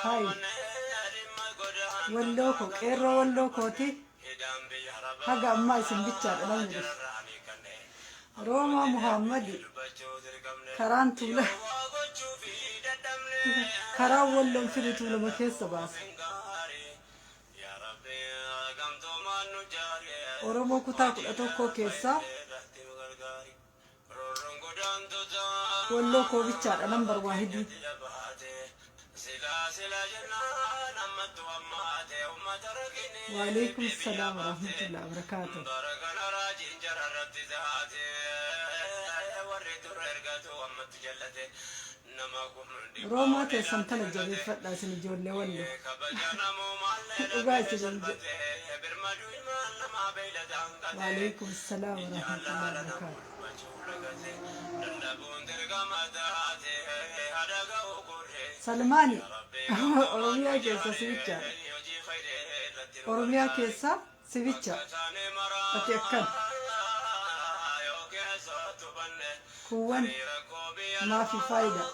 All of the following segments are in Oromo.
Hay Walloo koo, qeerroo Walloo kooti, haga ammaa isin bichaadha namni dhufe. Roomaa Muhaammadi, karaan tuula karaan Walloon fidu Tuulama keessa baasa. Oromoo kutaa 11 keessaa Walloo koo bichaadha number waahidii. Waaleykum salaam warahmatullahi wabarakaatuh. Roomaa teessan tana jabeeffadhaa isin ijoollee Wallo. Dhugaa isinin jedha. Waaleykum salaam warahmatullahi wabarakaatuh. Salmaani, Oromiyaa keessa si bichaadha. Oromiyaa keessa si bicha. Ati akkan. Kuuwwan maafi faayida.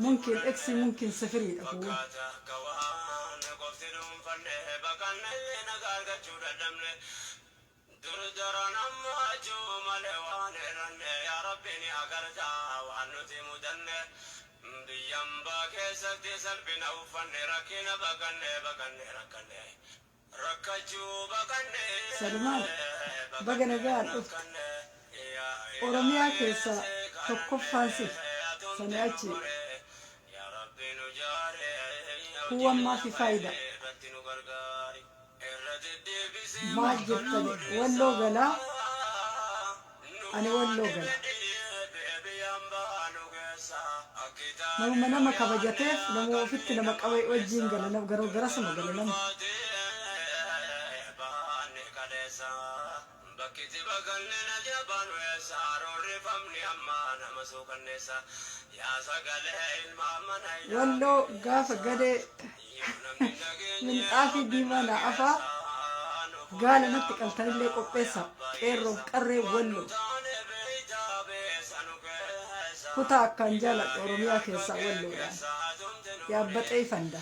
Mumkin eksi mumkin sifiriidha kuuwwan. Salmaan, baga nagaan dhufte. Oromiyaa keessa tokkoffaan si. Sanii achi kuuwwan maafi faayida. Maal jettani? Walloo galaa, ani Walloo gala. Namuma nama kabajateef, namuma ofitti nama qabe wajjiin gala, gara garasuma gala namni. Walloo gaafa gadee minxaafii diimaa naa afaa, gaala natti qaltanillee qopheessa, qeerroof qarree Walloo. Kutaa akkaan jaaladhu Oromiyaa keessaa Walloodhaan. Yaabbaxee fanda.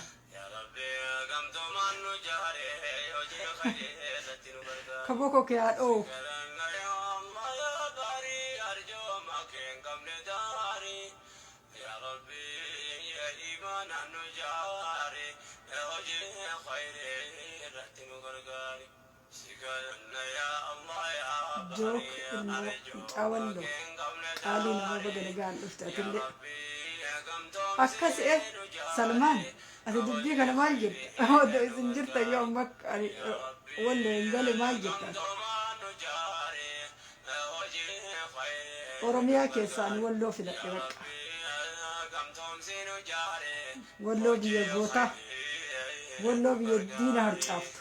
Kaboo koo kee haa dho'u. Jook ilmoo mucaa Walloo qaalii namaa, baga nagaan dhufte atillee. Akkas e Salmaan, ati dubbii kana maal jetta? Odoo isin jirtan yoo amma ani Walloo hin gale maal jetta ati? Oromiyaa keessaa ani Walloo filadhe bakka. Walloo biyya gootaa. Walloo biyya diina harcaaftu.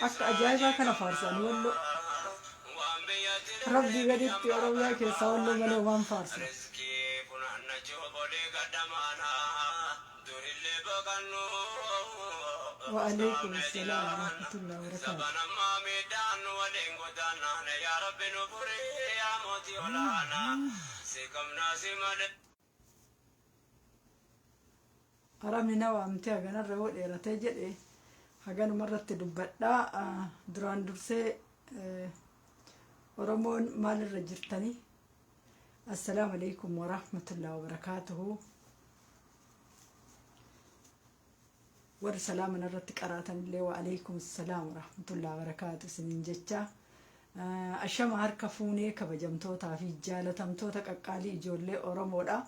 Akka ajaa'ibaa kana faarsa ani Walloo. Rabbii gaditti Oromiyaa keessaa Walloo malee waan faarsu. Wa'aleykum salaam warahmatullahi wabarakaatuh. Arabni na waamtee haganarra yoo dheeratee jedhe haganuma irratti dubbadhaa. Duraan dursee Oromoon maalirra jirtanii? Assalaamu alaikum warahmatullahi wabarakaatuhu. Warri salaama narratti qaraatanillee wa alaikum salaam warahmatullahi wabarakaatu isiniin jecha. Ashama harka fuunee, kabajamtootaa fi jaalatamtoota qaqqaalii ijoollee Oromoodha.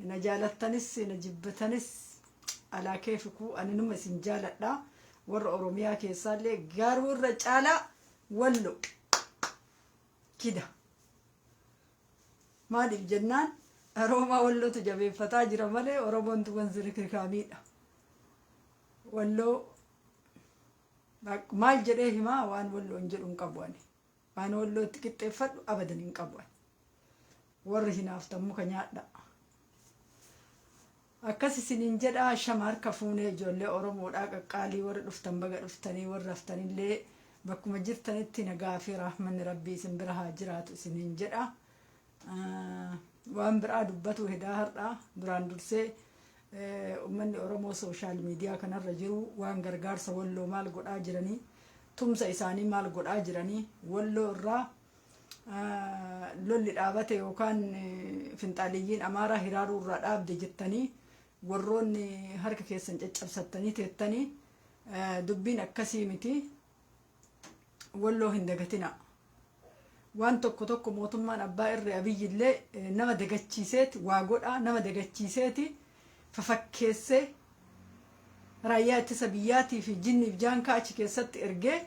Na jaalattanis na jibbatanis alaa keefikuu, ani numa isin jaaladha. Warra Oromiyaa keessaallee garuu irra caalaa Wallo kida. Maaliif jennaan, Roomaa Wallootu jabeeffataa jira malee Oromoon tuwan zirikirikaamiidha. Walloo maal jedhee himaa? Waan Walloon jedhu hin qabu ani. Waan Wallootti qixxeeffadhu abadan hin qabu ani. Warri hinaaftan muka nyaadha. Akkas isiniin jedha. Shama harka fuunee, ijoollee Oromoodhaa qaqqaalii, warri dhuftan baga dhuftanii, warri haftanillee bakkuma jirtanitti nagaa fi rahmanni Rabbii isin bira haa jiraatu isiniin jedha. Waan biraa dubbatu hedaa har'aa duraan dursee uummanni Oromoo social media kanarra jiru waan gargaarsa Walloo maal godhaa jiranii, tumsa isaanii maal godhaa jiranii, Walloo irraa lolli dhaabate yookaan finxaaliyyiin Amaaraa hiraaruu irraa dhaabde jettanii warroonni harka keessan caccabsattanii teettanii, dubbiin akkasii miti. Walloo hin dagatina. Waan tokko tokko mootummaan abbaa irree Abiyyillee nama dagachiiseeti waa godhaa, nama dagachiiseeti fafakkeessee raayyaa ittisa biyyaatii fi jinniif jaankaa achi keessatti ergee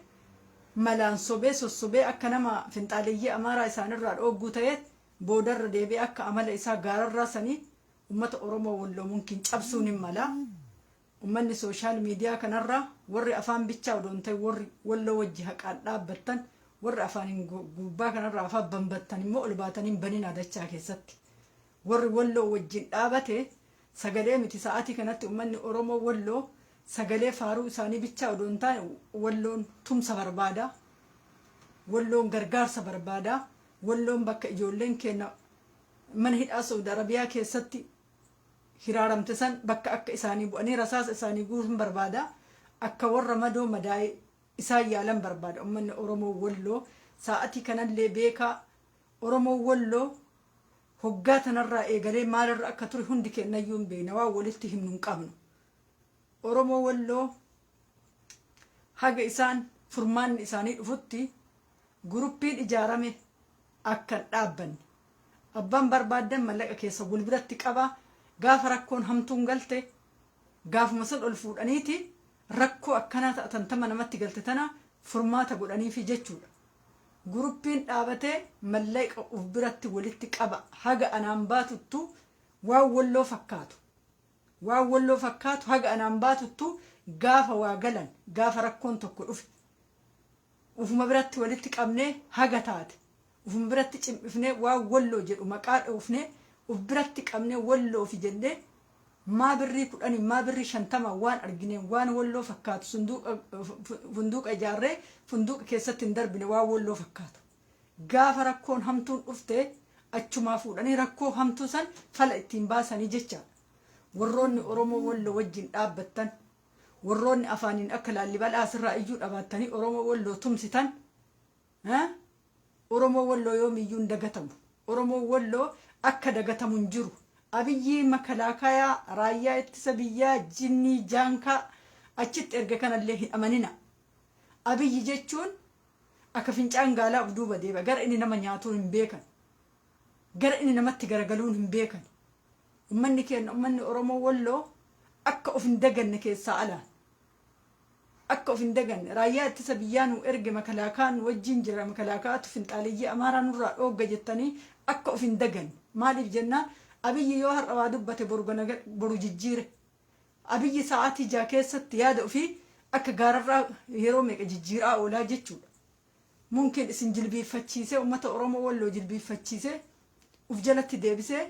malaan sobee sossobee akka nama finxaaleeyyii Amaaraa isaanirraa dhoogguu ta'eet boodarra deebi'ee akka amala isaa gaararraa sanii ummata Oromoo Walloo munkiin cabsuun hin mala. Ummanni social media kanarraa warri afaan bichaa odoo hin ta'in, warri Walloo wajji haqaan dhaabbattan, warri afaan gubbaa kanarraa afaan banbattan immoo ol baatanii hin baninaa dachaa keessatti. Warri Walloo wajjin dhaabate sagalee miti, sa'aatii kanatti ummanni Oromoo Walloo sagalee faaruu isaanii bichaa odoo hin taane Walloon tumsa barbaada. Walloon gargaarsa barbaada. Walloon bakka ijoolleen keenya mana hidhaa Saudi Arabiyaa keessatti hiraaramte san bakka akka isaanii bu'anii rasaasa isaanii guutuun barbaada. Akka warra madoo madaa'e isaan yaalan barbaada. Uummanni Oromoo Walloo sa'aatii kanallee beekaa, Oromoo Walloo hoggaa tanarraa eegalee maalirra akka ture hundi kennayyuu hin beekna, waan walitti himnu hin qabnu. Oromoo Walloo haga isaan furmaanni isaanii dhufutti guruppiin ijaarame akka hin dhaabbanne. Abbaan barbaaddan mallaqa keessa wal biratti qaba. Gaafa rakkoon hamtuun galte gaafuma san ol fuudhaniiti rakkoo akkanaa ta'atan tama namatti galte tana furmaata godhaniifi jechuudha. Guruppiin dhaabatee mallaqa uf biratti walitti qaba, haga anaan baatuttu waan Walloo fakkaatu. Waan Walloo fakkaatu haga anaan baatuttu gaafa waa galan, gaafa rakkoon tokko dhufe ufuma biratti walitti qabnee haga taate ufuma biratti cim'ifnee waan Walloo jedhu maqaa dhoofnee uf biratti qabnee Walloofi jennee maa birrii 10, maa birrii 50 waan argineen waan Walloo fakkaatu funduuqa ijaarree funduuqa keessatti hin darbine, waan Walloo fakkaatu. Gaafa rakkoon hamtuun dhufte achumaa fuudhanii rakkoo hamtuu san fala ittiin baasanii jechaadha. Warroonni Oromoo Walloo wajjin dhaabbattan, warroonni afaaniin akka Laallibalaa asirraa iyyuu dhabaattanii Oromoo Walloo tumsitan, Oromoo Walloo yoomiyyuu hin dagatamu. Oromoo Walloo akka dagatamu hin jiru. Abiyyii makalaakayaa, raayyaa ittisa biyyaa, jinnii jaankaa achitti erga kanallee hin amanina. Abiyyi jechuun akka fincaan gaalaa of duuba deeba. Gara inni nama nyaatuun hin beekan. Gara inni namatti garagaluun hin beekan. Ummanni keenya, ummanni Oromoo Walloo akka of hin daganne keessaa alaan. Akka of hin daganne raayyaa ittisa biyyaa nu erge, makalaakaan nu wajjin jira, makalaakaatu finxaaleeyyii Amaaraa nurraa dhoogga jettanii akka of hin daganne. Maaliif jennaan, Abiyyi yoo har'a waa dubbate boru jijjiire. Abiyyi sa'aatii 6 keessatti yaada ofii akka gaararraa yeroo meeqa jijjiiraa oolaa jechuudha. Mumkin isin jilbiiffachiisee, uummata Oromoo Walloo jilbiiffachiisee uf jalatti deebisee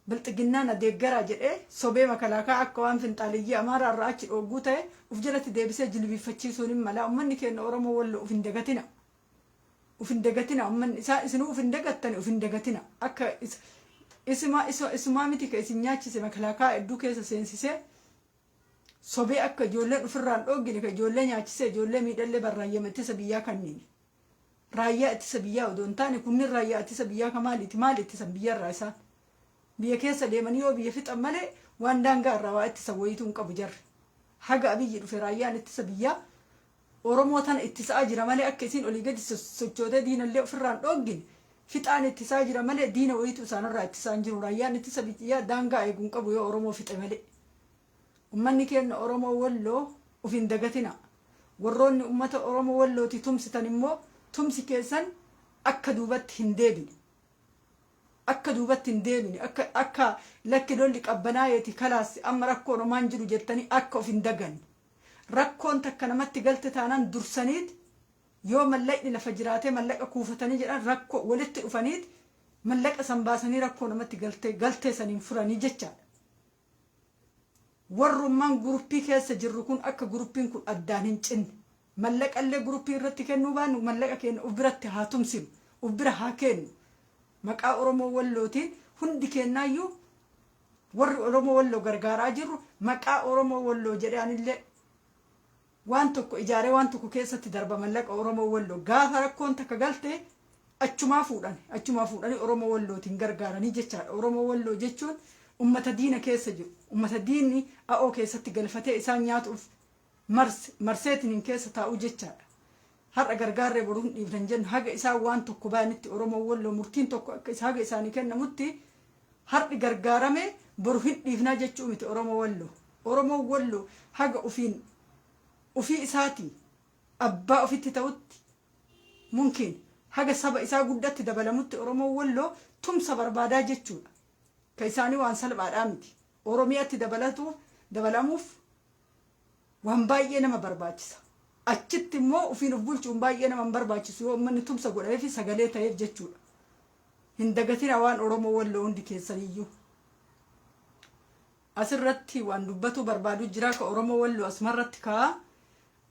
bilxiginnaan adeeggaraa jedhee sobee makalaakaa akka waan finxaaleeyyii Amaaraa irraa achi dhoogguu ta'e uf jalatti deebisee jilbiiffachiisuun hin mala. Uummanni keenya Oromoo Walloo uf hin dagatina. Uf hin dagatina, uummanni isaa isinuu uf hin dagattani, uf hin dagatina. Akka isuma isumaa miti ka isin nyaachise, makalaakaa hedduu keessa seensisee sobee akka ijoolleen ofirraan dhooggine ka ijoollee nyaachisee ijoollee miidhallee barraayyama ittisa biyyaa kanniini. Raayyaa ittisa biyyaa odoo hin taane, kunniin raayyaa ittisa biyyaa ka maaliiti? Maali ittisan biyyarraa isaan? Biyya keessa deemanii yoo biyya fixan malee waan daangaa irraa waa ittisan wayiituu hin qabu jarri. Haga Abiyyi dhufe raayyaan ittisa biyyaa Oromoo tana ittisaa jira malee akka isiin olii gadi sochootee diinallee ofirraan dhooggine fixaan ittisaa jira malee diina wayiitu isaanirraa ittisaa hin jiru. Raayyaan ittisa biyyaa daangaa eeguu hin qabu yoo Oromoo fixe malee. Ummanni keenya Oromoo Walloo uf hin dagatina. Warroonni ummata Oromoo Wallooti tumsitan immoo tumsi keessan akka duubatti hin deebine. Akka duubatti hin deebine, akka lakki lolli qabbanaa'eeti kalaas amma rakkoon homaan jiru jettanii akka of hin daganne. Rakkoon takka namatti galte taanaan dursaniit yoo mallaqni lafa jiraatee mallaqa kuufatanii jedhan, rakkoo walitti dhufaniit mallaqa san baasanii rakkoo namatti galtee galtee saniin furanii jechaadha. Warrummaan guruppii keessa jirru kun akka guruppiin kun addaan hin cinne, mallaqa illee guruppii irratti kennuu baannu, mallaqa keenya uf biratti haa tumsinu, uf bira haa kennu. Maqaa Oromoo Wallootiin hundi kennaayyuu warri Oromoo Walloo gargaaraa jirru, maqaa Oromoo Walloo jedhee anillee waan tokko ijaaree waan tokko keessatti darba. Mallaqa Oromoo Walloo gaafa rakkoon takka galte achumaa fuudhan, achumaa fuudhanii Oromoo Wallootiin gargaaranii jechaadha. Oromoo Walloo jechuun ummata diina keessa jiru, ummata diinni a'oo keessatti galfatee isaan nyaatuuf marseetiniin keessa taa'u jechaadha. Har'a gargaarree boruu hin dhiifnan jennu. Haga isaan waan tokko baanitti, Oromoo Walloo murtiin tokko akka haga isaanii kennamutti, har'i gargaarame boru hin dhiifnaa jechuu miti Oromoo Walloo. Oromoo Walloo haga ufiin ufii isaatii abbaa ofitti ta'utti, mumkin haga saba isaa guddatti dabalamutti, Oromoo Walloo tumsa barbaadaa jechuudha. Ka isaanii waan salphaadhaa miti. Oromiyaatti dabalatuuf, dabalamuuf waan baay'ee nama barbaachisa. Achitti immoo ufiin of bulchuun baay'ee nama hin barbaachisu yoo uummanni tumsa godhee fi sagalee ta'eef jechuudha. Hin dagatina waan Oromoo Walloo hundi keessaniyyuu. Asirratti waan dubbatu barbaadu jira ka Oromoo Walloo asumarratti ka'a.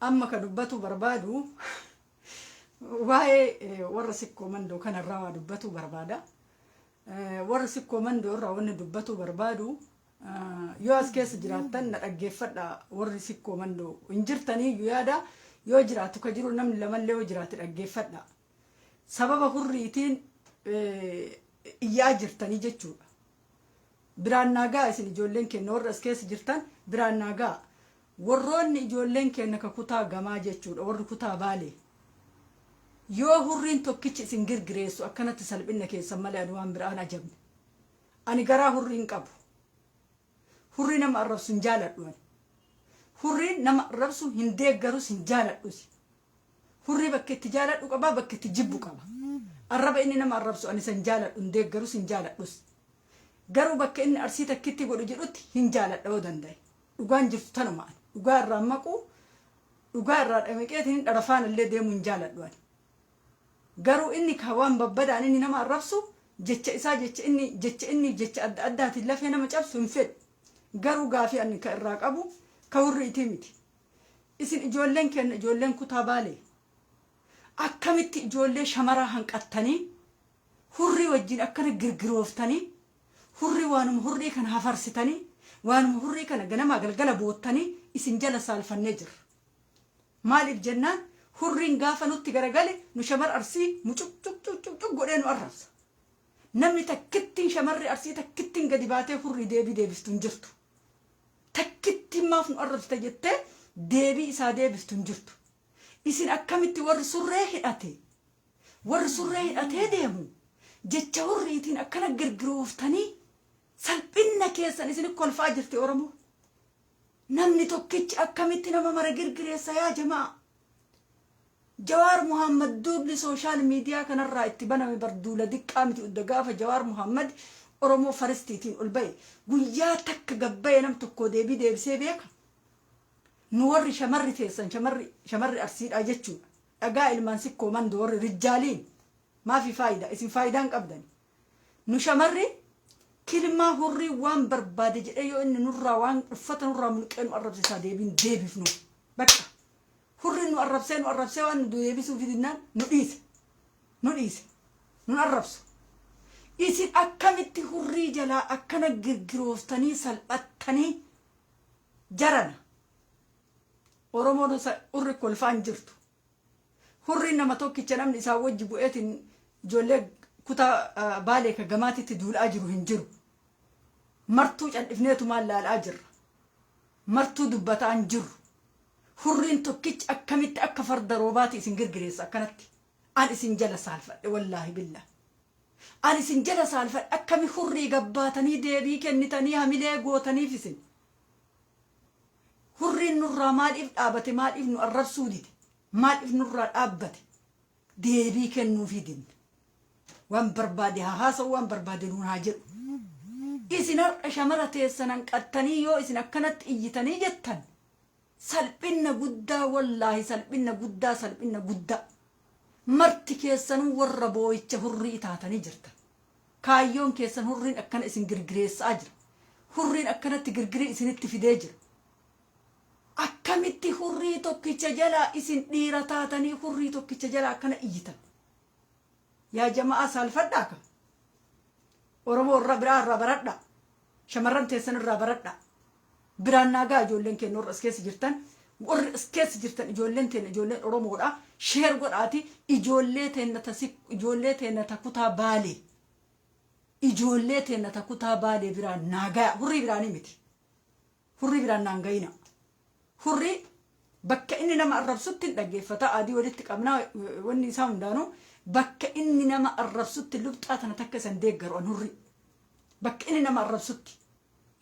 Amma ka dubbatu barbaadu waa'ee warra Sikkoo Mandoo kanarraa waa dubbatu barbaada. Warra Sikkoo Mandoo irraa wanni dubbatu barbaadu, yoo as keessa jiraattan na dhaggeeffadha. Warri Sikkoo Mandoo hin jirtanii yaada, yoo jiraatu ka jiru namni lamallee yoo jiraate dhaggeeffadha. Sababa hurriitiin iyyaa jirtanii jechuudha. Biraan naagaa isin ijoolleen keenya warra as keessa jirtan biraan naagaa. Warroonni ijoolleen keenya ka kutaa gamaa jechuudha, warri kutaa Baalee. Yoo hurriin tokkichi isin girgireessu akkanatti salphina keessan malee ani waan biraan ajabne. Ani garaa hurrii hin qabu. Hurrii nama arrabsu hin jaaladhu ani. Hurriin nama arrabsu hin deeggarus, hin jaaladhus. Hurrii bakka itti jaaladhu qaba, bakka itti jibbu qaba. Arraba inni nama arrabsu ani san jaaladhu, hin deeggarus, hin jaaladhus. Garuu bakka inni Arsii takkitti godhu jedhutti hin jaaladha yoo danda'e. Dhugaan jirtu tanuma ani. Dhugaa irraa maquu, dhugaa irraa dhamiqeetiin dharafaan illee deemuu hin jaaladhu ani. Garuu inni ka waan babbadaan inni nama arrabsu, jecha isaa, jecha inni jecha adda addaatiin lafee nama cabsu hin fedhu. Garuu gaafii ani ka irraa qabu ka hurriitii miti. Isin ijoolleen keenya, ijoolleen kutaa Baalee, akkamitti ijoollee shamaraa hanqattanii hurrii wajjin akkana girgirooftanii, hurrii waanuma hurrii kana hafarsitanii, waanuma hurrii kana ganamaa galgala boottanii isin jala saalfannee jirra? Maaliif jennaan, hurriin gaafa nutti garagale nu shamar Arsii mucuqcuqcuqcuq godhee nu arrabsa. Namni takkittiin, shamarri Arsii takkittiin gadi baatee hurrii deebii deebistu hin jirtu. Takkittiin maaf nu arrabsita jettee deebii isaa deebistu hin jirtu. Isin akkamitti warri surree hidhate, warri surree hidhatee deemu, jecha hurriitiin akkana girgirooftanii salphinna keessan isin kolfaa jirti Oromoo? Namni tokkichi akkamitti nama mara girgireessa yaa jamaa? Jawaar Muhammad duulli social media kanarraa itti baname bar duula diqqaa miti. Udda gaafa Jawaar Muhammad Oromoo firstiitiin ol ba'e guyyaa takka gabbaye nam tokko deebii deebisee beeka? Nu warri shamarri teessan, shamarri Arsiidhaa jechuudha. Dhagaa ilmaan Sikkoo Mandoo, warri rijjaaliin maafi faayidaa isin faayidaan qabdani. Nu shamarri kilmaa hurrii waan barbaade jedhee yoo inni nurraa waan uffata nurraa mulqee nu arrabsisaa deebiin deebifnu. Bakka hurriin nu arrabsee, nu arrabsee waan nu deebisuu fidinnaan nu dhiise. Nu dhiise. Nun arrabsu. Isin akkamitti hurrii jalaa akkana girgirooftanii salphattanii jarana? Oromoon hurri kolfaan jirtu. Hurriin nama tokkicha namni isaan wajji bu'eetiin ijoollee kutaa Baalee ka gamaatitti duulaa jiru hin jiru. Martuu cal'ifneetumaan laalaa jirra. Martuu dubbataa hin jirru. Hurriin tokkichi akkamitti akka farda roobaati isin girgireessa akkanatti? An isin jala saalfadhe, wallaahi billah. An isin jala saalfadhe. Akkami hurrii gabbaatanii deebii kennitanii hamilee gootaniif isin? Hurriin nurraa maaliif dhaabate? Maaliif nu arrabsuu dide? Maaliif nurraa dhaabbate? Deebii kennuufii dinne. Waan barbaade haa haasa'u, waan barbaade nuun haa jedhu. Isin har'a shamara teessan hanqattanii yoo isin akkanatti iyyitanii jettan salphina. Salphinna guddaa, wallaahi salphinna guddaa, salphinna guddaa. Marti keessanuu warra boo'icha hurrii taatanii jirtan. Kaayyoon keessan hurriin akkana isin girgireessaa jira. Hurriin akkanatti girgirii isinitti fidee jira. Akkamitti hurrii tokkicha jalaa isin dhiira taatanii hurrii tokkicha jalaa akkana iyyitan? Yaa jama'aa, saalfadhaa ka. Oromoo irraa biraa irraa baradhaa. Shamarran teessan irraa baradhaa. Biraan naagaa ijoolleen keenya warra as keessa jirtan, warri as keessa jirtan, ijoolleen teenya, ijoolleen Oromoodha. Share godhaati ijoollee teenna tasi, ijoollee teenna ta kutaa Baalee. Ijoollee teenna ta kutaa Baalee biraan naagaa, hurrii biraanii miti. Hurrii biraan naan gayina. Hurrii bakka inni nama arrabsutti hin dhaggeeffata. Adii walitti qabnaa, wanni isaa hundaanuu bakka inni nama arrabsutti lubxaa tana takka isan deeggaru an hurrii. Bakka inni nama arrabsutti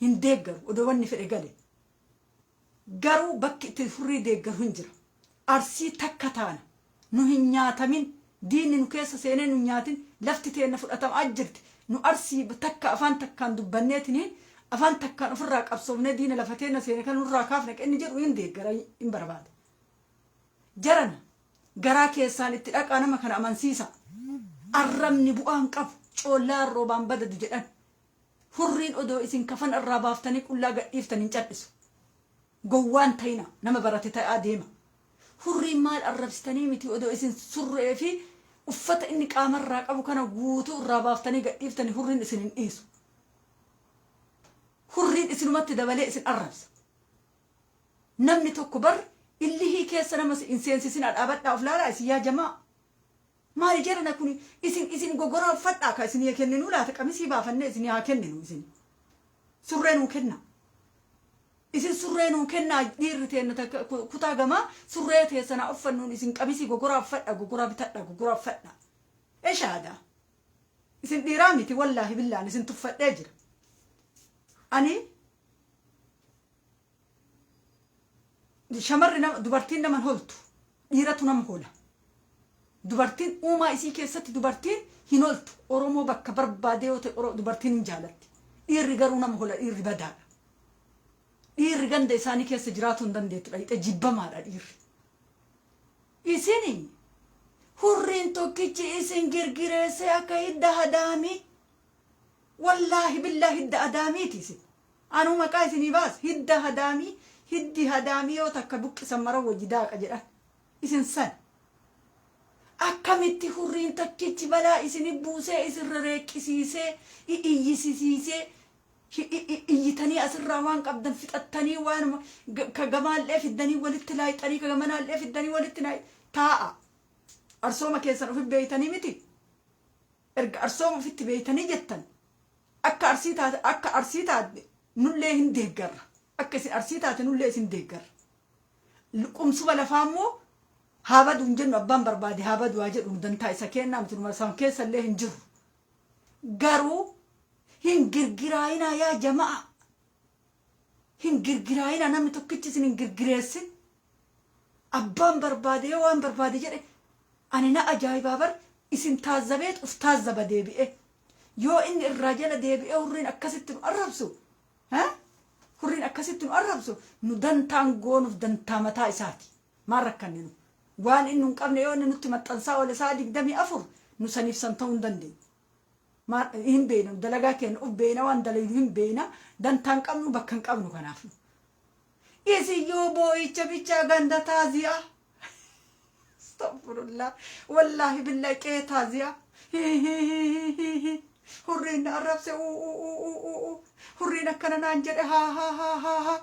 hin deeggaru odoo wanni fedhe gale. Garuu bakki itti hurrii deeggaru hin jira. Arsii takka taana. Nu hin nyaatamin. Diinni nu keessa seenee nu nyaatin. Lafti teenna fudhatamaa jirti. Nu Arsii takka afaan takkaan dubbanneetiniin afaan takkaan ofirraa qabsoofnee diina lafa teenna seene kan nurraa kaafne inni jedhu hin deeggara, hin barbaada. Jarana, garaa keessaan itti dhaqaa, nama kana amansiisa. Arrabni bu'aan qabu, coollaa roobaan badadu jedhan. Hurriin odoo isin kafan irraa baaftanii qullaa gadhiiftan hin cal'isu. Gowwaan ta'ina, nama barate ta'aa deema. Hurriin maal arrabsitanii miti, odoo isin surree fi uffata inni qaamarraa qabu kana guutuu irraa baaftanii gadhiiftanii hurriin isin hin dhiisu. Hurriin isinumatti dabalee isin arrabsa. Namni tokko bar illihii keessa nama hin seensisin, dhaabadhaa of laalaa isin, yaa jamaa. Maali jarana kun? Isin gogoraa uffadhaa ka isinii kenninuu laata? Qamisii baafannee isinii haa kenninu isin. Surree nuu kenna. Isin surree nuu kennaa, dhiirri teenna kutaa gamaa surree teessanaa uffannuun, isin qamisii gogoraa uffadha, gogoraa bitadha, gogoraa uffadha. Eshaada. Isin dhiiraa miti, wallaahi billaan isin tuffadhee jira. Ani shamarri nama, dubartiin nama holtu, dhiiratu nama hola. Dubartiin uumaa isii keessatti dubartiin hin holtu. Oromoo bakka barbaade yoo ta'e dubartiin hin jaalatti. Dhiirri garuu nama hola, dhiirri badaadha. Dhiirri ganda isaanii keessa jiraatu hin dandeettu, dhayixee jibbamaadha dhiirri. Isini hurriin tokkichi isin girgireessee akka hidda hadaamii. Wallaahi billaa hidda adaamiiti isin. Anuu maqaa isinii baas, hidda hadaamii, hiddi hadaamii yoo takka buqqisan mara wajji daaqa jedhan. Isin san. Akkamitti hurriin takkichi balaa isini buusee isin rereeqqisiisee iyyisisiisee iyyitanii asirraa waan qabdan fixattanii, waan ka gamaallee fiddanii walitti laayixanii, ka gamanaallee fiddanii walitti taa'a. Arsooma keessan ofi beeytanii miti. Erga arsooma ofitti beeytanii jettan, akka Arsii taate, akka Arsii taate nullee hin deeggarra. Akka isin Arsii taate nullee isin deeggarra. Qumsuma lafaa immoo haa badu hin jennu, abbaan barbaade haa badu haa jedhu, dantaa isa kennaa miti, numa isaan keessa illee hin jiru. Garuu hin girgiraayinaa, yaa jama'a. Hin girgiraayinaa, namni tokkichi isin hin girgireessin. Abbaan barbaade yoo waan barbaade jedhe, ani na ajaa'ibaa bar, isin taazzabeet uf taazzaba deebi'ee. Yoo inni irraa jala deebi'ee hurriin akkasitti nu arrabsu, hurriin akkasitti nu arrabsu, nu dantaan goonuuf dantaa mataa isaati. Maal rakkanne nu? Waan inni hin qabne yoo inni nutti maxxansaa oole sa'a 24, nu saniif san ta'uu hin dandeenyu. Maal hin beekna, dalagaa keenya uf beekna, waan dalaynu hin beekna, dantaan qabnu, bakka hin qabnu kanaaf. Isin yoo boo'icha bichaa ganda taaziyaa. Astaghfirullah. Wallaahi billahi qe'ee taaziyaa. Hurriin na arrabse, uu uu uu uu uu. Hurriin akkana naan jedhe, haa haa haa haa haa.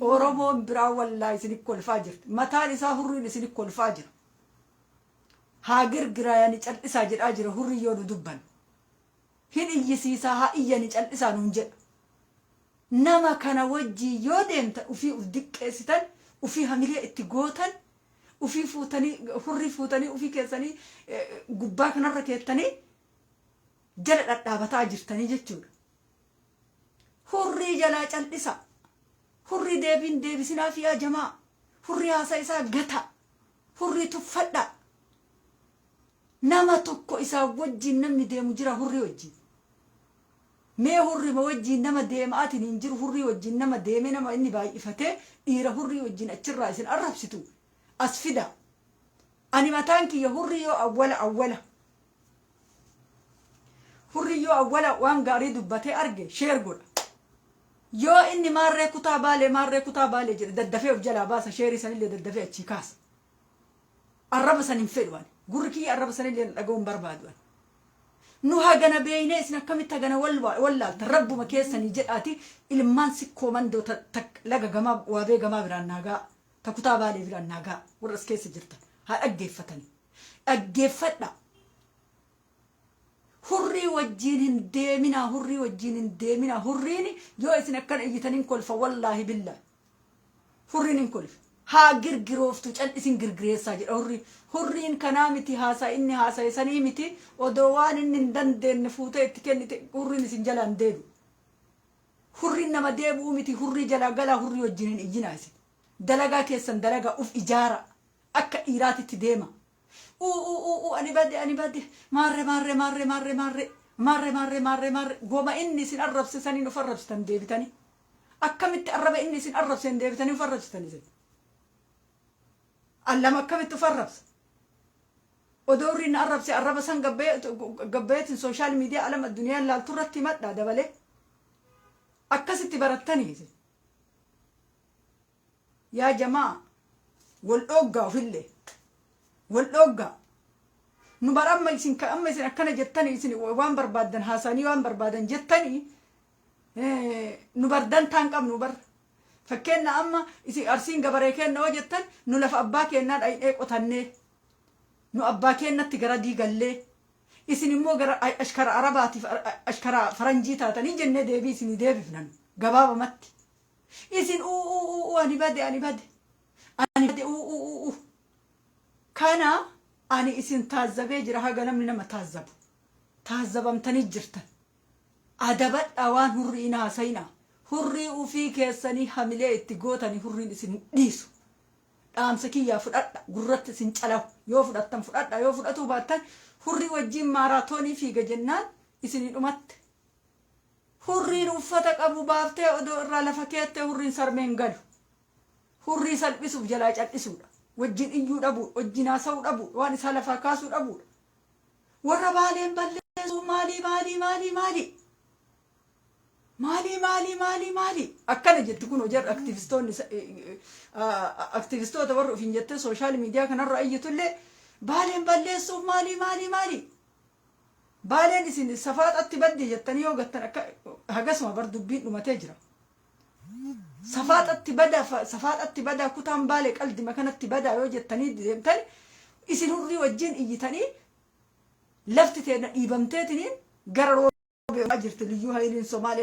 Oromoon biraa wallaahi isin kolfaa jirti. Mataan isaa hurriin isin kolfaa jira. Haa girgiraayani cal'isaa jedhaa jira hurriin yoo nu dubban. Hin iyyisiisaa, haa iyyani, cal'isaa nuun jedha. Nama kana wajjin yoo deemtan, ufii uf diqqeessitan, ufii hamilee itti gootan, ufii fuutanii hurrii fuutanii ufii keessanii gubbaa kanarra keettanii jala dhadhaabataa jirtanii jechuudha. Hurrii jalaa cal'isa. Hurrii deebiin deebisinaa fi yaa jamaa. Hurrii haasa isaa gata. Hurrii tuffadha. Nama tokko isaa wajjin namni deemu jira hurrii wajjin. Mee hurrima wajjiin nama deema'aatiin hin jiru, hurrii wajjiin nama deemee nama inni baay'ifatee dhiira hurrii wajjiin achirraa isin arrabsitu as fida. Ani mataan kiyya hurrii yoo awwala awwala hurrii yoo awwala waan gaarii dubbatee arge share godha. Yoo inni maarree kutaa Baalee, maarree kutaa Baalee jedhe, daddafee of jalaa baasa, share sanillee daddafee achii kaasa. Arraba san hin fedhu ani. Gurri kiyya arraba sanillee na dhaga'uu hin barbaadu ani. Nu hagana beeynee isin akkamitti hagana wallaaltan? Rabbuma keessanii jedhaati, ilmaan Sikkoo Mandoo ta laga gamaa, Waabee gamaa biraan naagaa, ta kutaa Baalee biraan naagaa, warra as keessa jirtan haa dhaggeeffatanii. Dhaggeeffadha. Hurrii wajjiin hin deeminaa, hurrii wajjiin hin deeminaa. Hurriin yoo isin akkana iyyitan hin kolfa, wallaahi billaahi. Hurriin hin kolfa. Haa girgirooftu, cal'isin girgireessaa jedha hurriin. Hurriin kanaa miti, haasaa inni haasaye sanii miti, odoo waan inni hin dandeenye fuutee itti kennite hurriin isin jalaa hin deebi'u. Hurriin nama deebi'uu miti, hurrii jalaa galaa, hurrii wajjin hin iyyinaa isin. Dalagaa keessan dalagaa, uf ijaara. Akka dhiiraatitti deema. Uu uu uu uu, ani bade, ani bade, maarre maarre maarre maarre maarre maarre maarre maarre maarre, goma inni isin arrabse saniin of arrabsitan deebitanii. Akkamitti arraba inni isin arrabseen deebitanii of arrabsitan isin? Allama akkamitti of arrabsa? Odoo hurriin na arrabse arraba san gabbayeetiin social media alam addunyaan laaltu irratti himadhaa dabalee. Akkasitti barattanii isin. Yaa jamaa, wal dhooggaa, ofillee wal dhooggaa. Nu bar amma isin amma isin akkana jettanii, isin waan barbaaddan haasa'anii waan barbaadan jettanii, nu bar dantaan qabnu bar. Fakkeenna amma isin Arsiin gabaree kenna yoo jettan, nu lafa abbaa keennaa dhayinee qotannee, nu abbaa keennatti gara diigallee, isin immoo gara ashkara Arabaatiif ashkara faranjii taatanii jennee deebii isinii deebifnan gabaabamatti. Isin uu uu uu, ani bade, ani bade, ani bade, uu uu uu uu. Kana ani isin taazzabee jira, haga namni nama taazzabu. Taazzabamtanii jirtan. Adabadhaa, waan hurrii hin haasayinaa. Hurrii ufii keessanii hamilee itti gootanii hurriin isin dhiisu. Dhaamsa kiyyaa fudhadha, gurratti isin calahu. Yoo fudhattan fudhadha, yoo fudhatuu baattan hurrii wajjiin maaraatoonii fiiga jennaan isinii dhumatte. Hurriin uffata qabu baaftee odoo irraa lafa keettee hurriin sarmeen galu. Hurrii salphisuuf jalaa cal'isuudha. Wajjin iyyuu dhabuudha. Wajjin haasa'uu dhabuudha. Waan isaa lafaa kaasuu dhabuudha. Warra Baaleen balleessuu maalii maalii maalii maalii? Maalii maalii maalii maalii? Akkana jetti kun jarri aktivistoonni, aktivistoota warra ofiin jettee social media kanarra iyyitullee, Baaleen balleessuuf maalii maalii maalii? Baaleen isin safaaxatti badde jettanii yoo gattan akka hagasuma bar dubbiin dhumatee jira. Safaaxatti badaa, safaaxatti badaa, kutaan Baalee qaldima kanatti badaa yoo jettanii deemtan, isin hurrii wajjin iyyitanii lafti teenya dhiibamteetiniin gara Roobee jirti liyyuu hayiliin Somaalee.